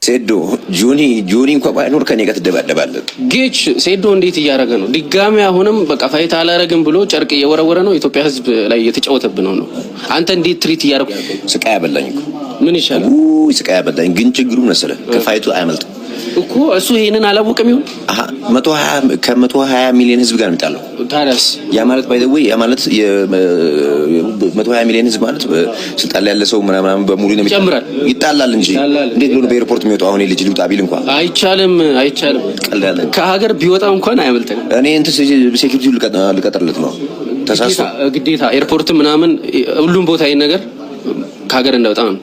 ሴዶ፣ ጆኒ፣ ጆኒ እንኳ ባይኖር ከኔ ጋር ትደባደባለህ። ጌች ሴዶ እንዴት እያደረገ ነው? ድጋሚ አሁንም በቃ fight አላረግም ብሎ ጨርቅ እየወረወረ ነው። ኢትዮጵያ ሕዝብ ላይ እየተጫወተብን ነው። አንተ እንዴት treat እያደረጉ ስቃይ አበላኝ እኮ። ምን ይሻላል? ውይ፣ ስቃይ አበላኝ። ግን ችግሩ መሰለህ ከ fight ኡ አያመልጥም። እኮ። እሱ ይሄንን አላወቅም ይሁን። አሀ፣ 120 ከ120 ሚሊዮን ህዝብ ጋር ነው የሚጣለው። ታዲያስ? ያ ማለት by the way ያ ማለት የ120 ሚሊዮን ህዝብ ማለት ስልጣን ላይ ያለ ሰው ምናምን በሙሉ ነው። ይጨምራል። ይጣላል እንጂ። ይጣላል። እንዴት ብሎ ነው በ airport የሚወጣው? አሁን ልጅ ልውጣ ቢል እንኳ አይቻልም፣ አይቻልም። ቀልድ ያለ ከሀገር ቢወጣ እንኳን አያመልጥም። እኔ እንትን security ልቀጥርለት ነው ተሳስቶ። ግዴታ airport ምናምን ሁሉም ቦታ ይሄን ነገር ከሀገር እንዳይወጣ ነው።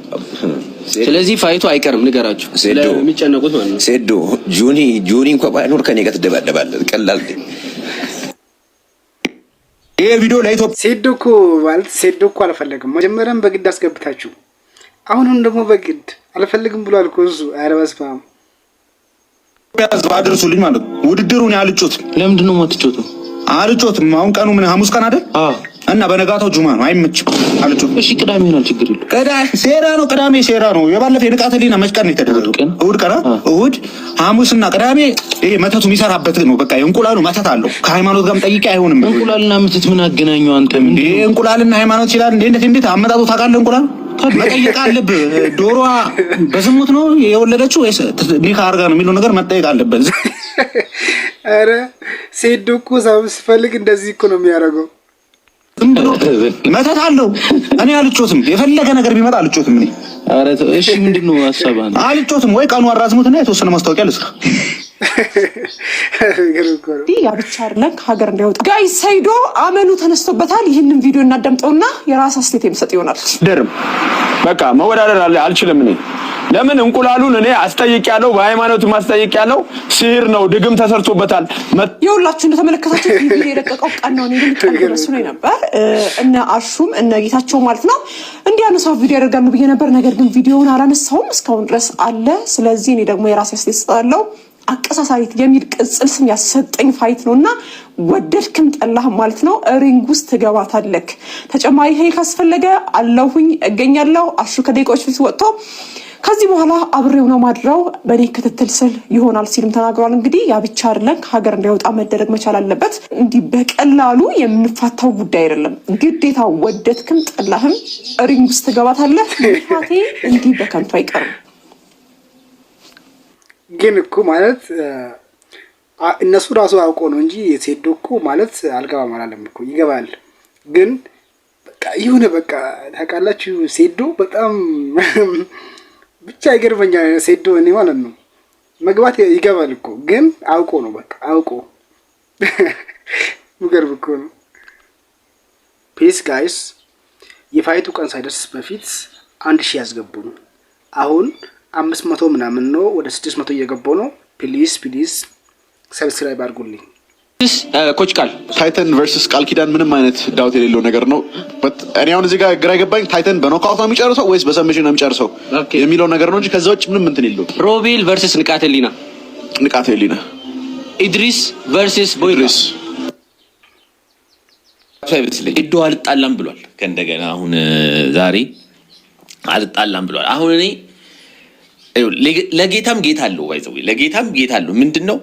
ስለዚህ fight ኡ አይቀርም፣ ንገራቸው ሴዶ። ለሚጨነቁት ማለት ነው። ሴዶ፣ ጆኒ፣ ጆኒ እንኳ ባይኖር ከኔ ጋር ትደባደባለህ። ቀላል። ይሄ ቪዲዮ ለኢትዮጵያ ሴዶ እኮ ማለት ሴዶ እኮ አልፈለግም። መጀመሪያም በግድ አስገብታችሁ አሁንም ደግሞ በግድ አልፈልግም ብሏል እኮ እሱ። ኧረ በስመ አብ። ሕዝብ አድርሱልኝ ማለት ነው። ውድድሩን አልጮትም። ለምንድን ነው የማትጮተው? አልጮትም። አሁን ቀኑ ምን ሐሙስ ቀን አይደል? እና በነጋታው ጁማ ነው። አይመችም። አልጮትም። እሺ፣ ቅዳሜ ይሆናል፣ ችግር የለውም። ቅዳሜ ሴራ ነው። ቅዳሜ ሴራ ነው። የባለፈ የንቃተ ህሊና መች ቀን ነው የተደረገው? ቀን። እሑድ ቀን። እሑድ፣ ሐሙስና ቅዳሜ ይሄ መተቱ የሚሰራበት ነው። በቃ የእንቁላሉ መተት አለው። ከሃይማኖት ጋርም ጠይቄ አይሆንም። እንቁላልና መተት ምን አገናኘው? አንተ ምን ይሄ እንቁላልና ሃይማኖት ይላል። እንዴት እንዴት አመጣጡ ታውቃለህ? እንቁላል መጠየቅ አለብህ። ዶሮዋ በዝሙት ነው የወለደችው ወይስ ኒካ አድርጋ ነው የሚለው ነገር መጠየቅ አለበት። ኧረ ሴዶ እኮ ሲፈልግ እንደዚህ እኮ ነው የሚያደርገው። ዝም ብሎ መተት አለው። እኔ አልጮትም። የፈለገ ነገር ቢመጣ አልጮትም። እኔ ኧረ ተው። እሺ፣ ምንድን ነው ሀሳብህ አንተ? አልጮትም። ወይ ቀኑ አራዝሙትና የተወሰነ ማስታወቂያ ልስራ። ያ ብቻ አይደለም፣ ከሀገር እንዳይወጣ guys ሰይዶ አመሉ ተነስቶበታል። ይህንን ቪዲዮ እናዳምጠውና የራስ አስተያየት የሚሰጥ ይሆናል። ደርም በቃ መወዳደር አልችልም። እኔ ለምን እንቁላሉን እኔ አስጠይቅ ያለው በሃይማኖት ማስጠይቅ ያለው ሲህር ነው፣ ድግም ተሰርቶበታል። የሁላችሁ እንደተመለከታችሁ ቪዲዮ የለቀቀው ቀን ነው። እኔ ግን ቀን መስሎኝ ነበር። እነ አሹም እነ ጌታቸው ማለት ነው እንዲያነሳው ቪዲዮ ያደርጋሉ ብዬ ነበር። ነገር ግን ቪዲዮውን አላነሳውም፣ እስካሁን ድረስ አለ። ስለዚህ እኔ ደግሞ የራሴ አስተያየት እሰጣለሁ። አቀሳሳሪት የሚል ቅጽል ስም ያሰጠኝ fight ነው እና ወደድክም ጠላህም ማለት ነው ring ውስጥ ትገባታለክ። ተጨማሪ ኃይል ካስፈለገ አለሁኝ፣ እገኛለሁ። አሹ ከደቂቃዎች በፊት ወጥቶ ከዚህ በኋላ አብሬው ነው ማድረው፣ በእኔ ክትትል ስር ይሆናል ሲልም ተናግሯል። እንግዲህ ያ ብቻ አይደለም፣ ከሀገር እንዳይወጣ መደረግ መቻል አለበት። እንዲህ በቀላሉ የምንፋታው ጉዳይ አይደለም። ግዴታ ወደድክም ጠላህም ring ውስጥ ትገባታለህ። ልፋቴ እንዲህ በከንቱ አይቀርም። ግን እኮ ማለት እነሱ ራሱ አውቆ ነው እንጂ ሴዶ እኮ ማለት አልገባም አላለም እኮ፣ ይገባል። ግን በቃ ይሁን በቃ ታውቃላችሁ፣ ሴዶ በጣም ብቻ ይገርመኛል። ሴዶ እኔ ማለት ነው መግባት ይገባል እኮ፣ ግን አውቆ ነው፣ በቃ አውቆ ምገርም እኮ ነው። Please guys፣ የ fight ኡ ቀን ሳይደርስ በፊት 1000 ያስገቡን። አሁን 500 ምናምን ነው፣ ወደ 600 እየገባው ነው። Please, please subscribe አድርጉልኝ። Coach ቃል። ታይተን versus ቃል ኪዳን ምንም አይነት doubt የሌለው ነገር ነው። እኔ አሁን እዚህ ጋር ግራ የገባኝ ታይተን በ knockout ነው የሚጨርሰው ወይስ በ submission ነው የሚጨርሰው የሚለው ነገር ነው እንጂ ከዛ ውጭ ምንም እንትን የለውም። ሮቤል versus ንቃተ ህሊና። ንቃተ ህሊና። ኢድሪስ versus ቦይካ። ኢድሪስ። አይመስለኝም። ሴዶ አልጣላም ብሏል። ከእንደገና አሁን ዛሬ አልጣላም ብሏል። አሁን እኔ ለጌታም ጌታ አለው፣ by the way ለጌታም ጌታ አለው። ምንድን ነው፣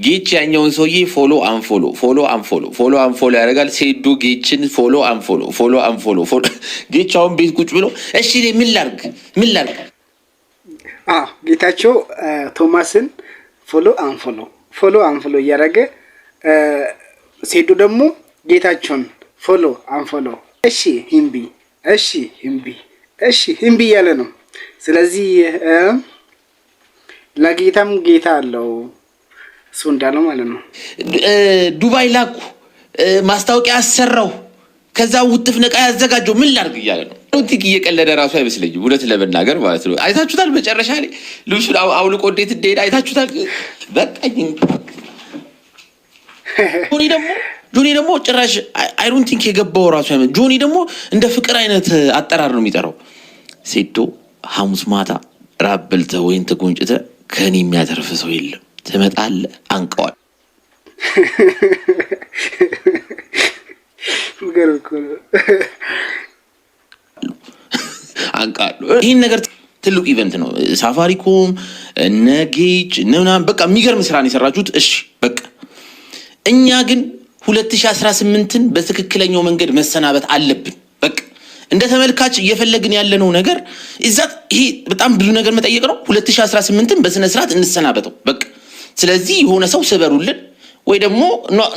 ጌች ያኛውን ሰውዬ follow unfollow, follow unfollow, follow unfollow ያደርጋል። ሴዶ ጌችን follow unfollow, follow unfollow follow። ጌች አሁን ቤት ቁጭ ብሎ እሺ እኔ ምን ላርግ፣ ምን ላርግ? አዎ፣ ጌታቸው ቶማስን follow unfollow, follow unfollow እያደረገ፣ ሴዶ ደግሞ ጌታቸውን follow unfollow፣ እሺ እምቢ፣ እሺ እምቢ፣ እሺ እምቢ እያለ ነው። ስለዚህ ለጌታም ጌታ አለው እሱ እንዳለው ማለት ነው። ዱባይ ላኩ፣ ማስታወቂያ አሰራው፣ ከዛ ውጥፍ ነቃ ያዘጋጀው ምን ላርግ እያለ ነው። Think እየቀለደ ራሱ አይመስለኝም እውነት ለመናገር ማለት ነው። አይታችሁታል። መጨረሻ ላይ ልብሱን አውልቆ እንዴት እንደሄደ አይታችሁታል። በቃኝ። ጆኒ ደግሞ ጭራሽ I don't think የገባው ራሱ። ጆኒ ደግሞ እንደ ፍቅር አይነት አጠራር ነው የሚጠራው። ሴዶ፣ ሐሙስ ማታ ራብ በልተህ ወይን ተጎንጭተህ ከኔ የሚያተርፍ ሰው የለም። ትመጣለህ፣ አንቀዋል። ገርም እኮ ነው። አንቃለሁ። ይህን ነገር ትልቁ event ነው። ሳፋሪኮም እነ ጌጅ እነ ምናምን በቃ የሚገርም ስራ ነው የሰራችሁት። እሺ በቃ እኛ ግን 2018ን በትክክለኛው መንገድ መሰናበት አለብን። በቃ እንደ ተመልካች እየፈለግን ያለነው ነገር እዛት ይሄ በጣም ብዙ ነገር መጠየቅ ነው። 2018ን በስነ ስርዓት እንሰናበተው በቃ። ስለዚህ የሆነ ሰው ስበሩልን ወይ ደግሞ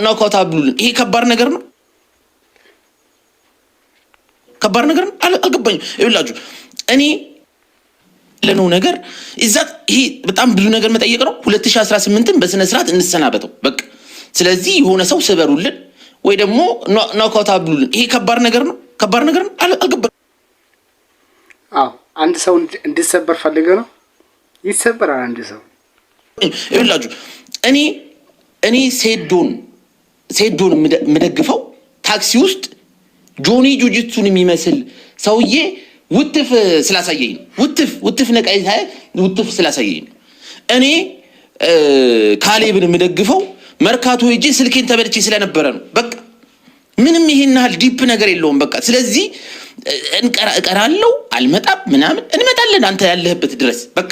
knockout አብሉልን። ይሄ ከባድ ነገር ነው፣ ከባድ ነገር ነው። አልገባኝም። ይኸውላችሁ እኔ ያለነው ነገር እዛት ይሄ በጣም ብዙ ነገር መጠየቅ ነው። 2018ን በስነ ስርዓት እንሰናበተው በቃ። ስለዚህ የሆነ ሰው ስበሩልን ወይ ደግሞ knockout አብሉልን። ይሄ ከባድ ነገር ነው፣ ከባድ ነገር ነው። አልገባኝም። አዎ፣ አንድ ሰው እንዲሰበር ፈልገ ነው፣ ይሰበራል አንድ ሰው። ይኸውላችሁ እኔ ሴዶን የምደግፈው ታክሲ ውስጥ ጆኒ ጁጂትሱን የሚመስል ሰውዬ ውትፍ ስላሳየኝ ነው። ውትፍ ውትፍ ነቃይ ውትፍ ስላሳየኝ ነው። እኔ ካሌብን የምደግፈው መርካቶ ሄጄ ስልኬን ተበልቼ ስለነበረ ነው። በቃ ምንም ይሄን ያህል deep ነገር የለውም። በቃ ስለዚህ እቀራለሁ፣ አልመጣም ምናምን እንመጣለን አንተ ያለህበት ድረስ። በቃ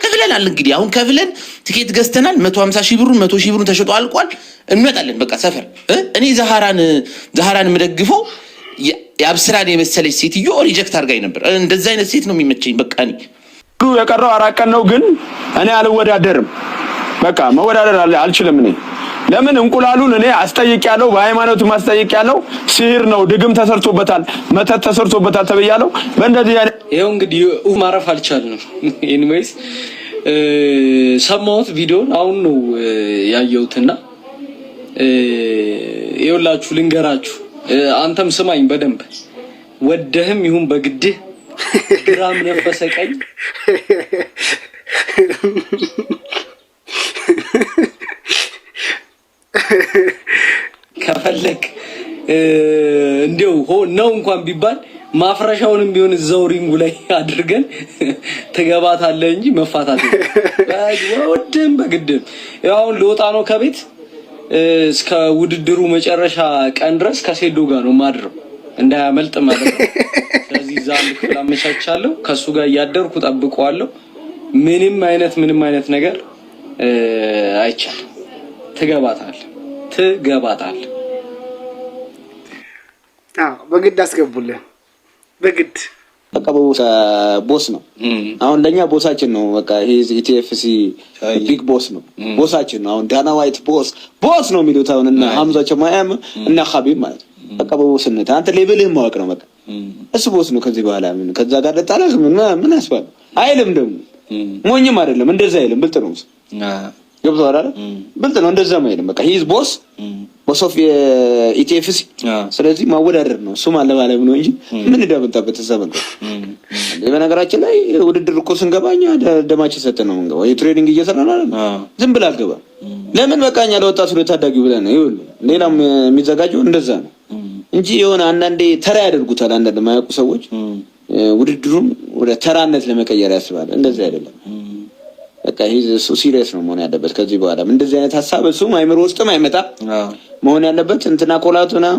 ከፍለናል። እንግዲህ አሁን ከፍለን ትኬት ገዝተናል። 150,000 ብሩን፣ 100,000 ብሩን ተሸጦ አልቋል። እንመጣለን። በቃ ሰፈር እኔ ዛሃራን የምደግፈው የአብስራን የመሰለች ሴትዮ reject አድርጋኝ ነበር። እንደዚ አይነት ሴት ነው የሚመቸኝ። በቃ እኔ የቀረው 4 ቀን ነው፣ ግን እኔ አልወዳደርም። በቃ መወዳደር አልችልም እኔ። ለምን? እንቁላሉን እኔ አስጠይቄያለሁ፣ በሃይማኖትም አስጠይቄያለሁ። ሲህር ነው፣ ድግም ተሰርቶበታል፣ መተት ተሰርቶበታል ተብያለሁ። በእንደዚህ አይነት ይኸው እንግዲህ ማረፍ አልቻልንም። Anyways ሰማሁት፣ ቪዲዮን አሁን ነው ያየሁትና ይኸውላችሁ ልንገራችሁ፣ አንተም ስማኝ በደንብ። ወደህም ይሁን በግድህ፣ ግራም ነፈሰ ቀኝ፣ ከፈለክ እንዲያው ነው እንኳን ቢባል ማፍረሻውንም ቢሆን እዛው ring ኡ ላይ አድርገን ትገባታለህ እንጂ መፋታት ወድም በግድም። ያው አሁን ልወጣ ነው ከቤት። እስከ ውድድሩ መጨረሻ ቀን ድረስ ከሴዶ ጋር ነው ማድረው፣ እንዳያመልጥ ማለት ነው። ስለዚህ እዛ አንድ ክፍል አመቻቻለሁ። ከእሱ ጋር እያደርኩ ጠብቀዋለሁ። ምንም አይነት ምንም አይነት ነገር አይቻልም። ትገባታለህ፣ ትገባታለህ። አዎ፣ በግድ አስገቡልን፣ በግድ። በቃ boss ነው። አሁን ለእኛ boss ኣችን ነው። በቃ ETFC big boss ነው፣ boss ኣችን ነው። አሁን ዳና ዋይት boss boss ነው የሚሉት አሁን እና ሀምዛ ቸማያም እና ሀቢብ ማለት ነው። በቃ በ boss ነት አንተ level ህን ማወቅ ነው። በቃ እሱ boss ነው። ከዚህ በኋላ ምን ከዛ ጋር ልጣላት ምን ምን ያስባል አይልም። ደግሞ ሞኝም አይደለም። እንደዛ አይልም። ብልጥ ነው። ገብቶሃል አይደል? ብልጥ ነው። እንደዛም አይልም። በቃ he's boss፣ boss of የ ETFC። ስለዚህ ማወዳደር ነው፣ እሱ ማለባለብ ነው እንጂ ምን እንዳመጣበት እዛ መጣ። በነገራችን ላይ ውድድር እኮ ስንገባ እኛ ደማችን ሰጠን ነው የምንገባው። የ training እየሰራን አይደል? ዝም ብለህ አልገባም። ለምን? በቃ እኛ ለወጣቱ ለታዳጊው ብለን ነው። ይኸውልህ ሌላም የሚዘጋጀው እንደዛ ነው እንጂ የሆነ አንዳንዴ ተራ ያደርጉታል። አንዳንድ የማያውቁ ሰዎች ውድድሩን ወደ ተራነት ለመቀየር ያስባል። እንደዚህ አይደለም። በቃ ይሄ እሱ serious ነው መሆን ያለበት። ከዚህ በኋላ እንደዚህ አይነት ሀሳብ እሱም አይምሮ ውስጥም አይመጣ መሆን ያለበት። እንትና ኮላቱ ና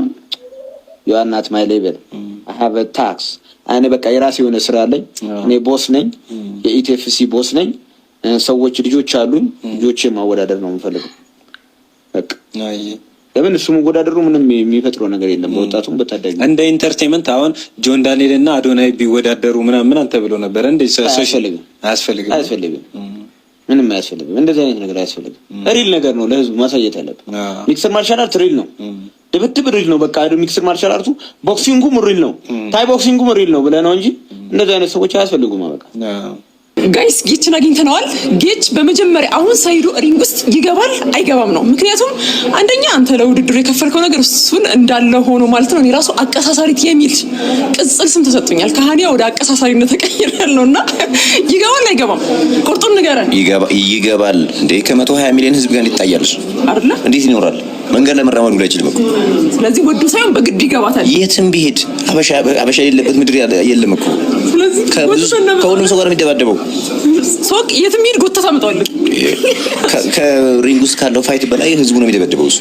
you are not my level, I have tax። እኔ በቃ የራሴ የሆነ ስራ አለኝ። እኔ boss ነኝ፣ የ ETFC boss ነኝ። ሰዎች ልጆች አሉኝ። ልጆቼ ማወዳደር ነው የምፈልገው። በቃ ለምን እሱ መወዳደሩ ምንም የሚፈጥረው ነገር የለም። በወጣቱም በታዳጊ እንደ entertainment አሁን ጆን ዳንኤል እና አዶናይ ቢወዳደሩ ምናምን ምናምን ተብሎ ነበረ። እንደ አያስፈልግም፣ አያስፈልግም፣ አያስፈልግም፣ ምንም አያስፈልግም። እንደዚህ አይነት ነገር አያስፈልግም። Real ነገር ነው ለህዝቡ ማሳየት ያለብን። Mixed martial art real ነው፣ ድብድብ real ነው። በቃ mixed martial art ኡ boxing ኡም real ነው፣ Thai boxing ኡም real ነው ብለህ ነው እንጂ እንደዚህ አይነት ሰዎች አያስፈልጉም። በቃ Guys፣ ጌችን አግኝተነዋል። ጌች፣ በመጀመሪያ አሁን ሰይዱ ring ውስጥ ይገባል አይገባም ነው። ምክንያቱም አንደኛ አንተ ለውድድሩ የከፈልከው ነገር እሱን እንዳለ ሆኖ ማለት ነው። እኔ ራሱ አቀሳሳሪት የሚል ቅጽል ስም ተሰጥቶኛል። ከሀኒያ ወደ አቀሳሳሪነት ተቀይር ያለው እና ይገባል አይገባም ቁርጡን ንገረን። ይገባል እንዴ? ከ120 ሚሊዮን ህዝብ ጋር እንዴት ይታያል እሱ? አይደለ? እንዴት ይኖራል? መንገድ ላይ መራመዱ ላይ አይችልም እኮ። ስለዚህ ወዶ ሳይሆን በግድ ይገባታል። የትም ቢሄድ አበሻ የሌለበት ምድር የለም እኮ። ስለዚህ ከሁሉም ሰው ጋር የሚደባደበው ሶቅ የትም ሂድ ጎተህ ታመጣዋለህ። ከ ring ውስጥ ካለው fight በላይ ህዝቡ ነው የሚደበድበው። እሱ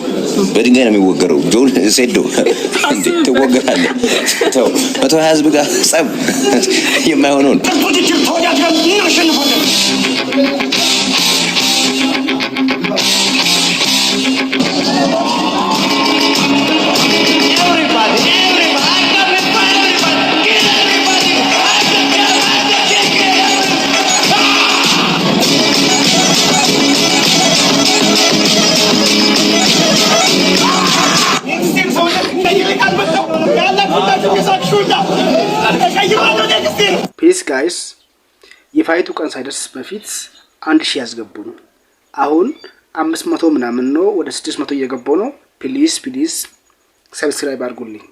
በድንጋይ ነው የሚወገረው። ጆን ሴዶ ትወገራለህ። ተው፣ 120 ህዝብ ጋር ጸብ የማይሆነውን ውድድር ተወዳድረን እናሸንፋለን። Everybody, everybody, I come with everybody, kill everybody. I can kill, I can kill. Please guys፣ የ fight ኡ ቀን ሳይደርስ በፊት 1000 ያስገቡን። አሁን 500 ምናምን ነው፣ ወደ 600 እየገባው ነው። Please, please subscribe አድርጉልኝ።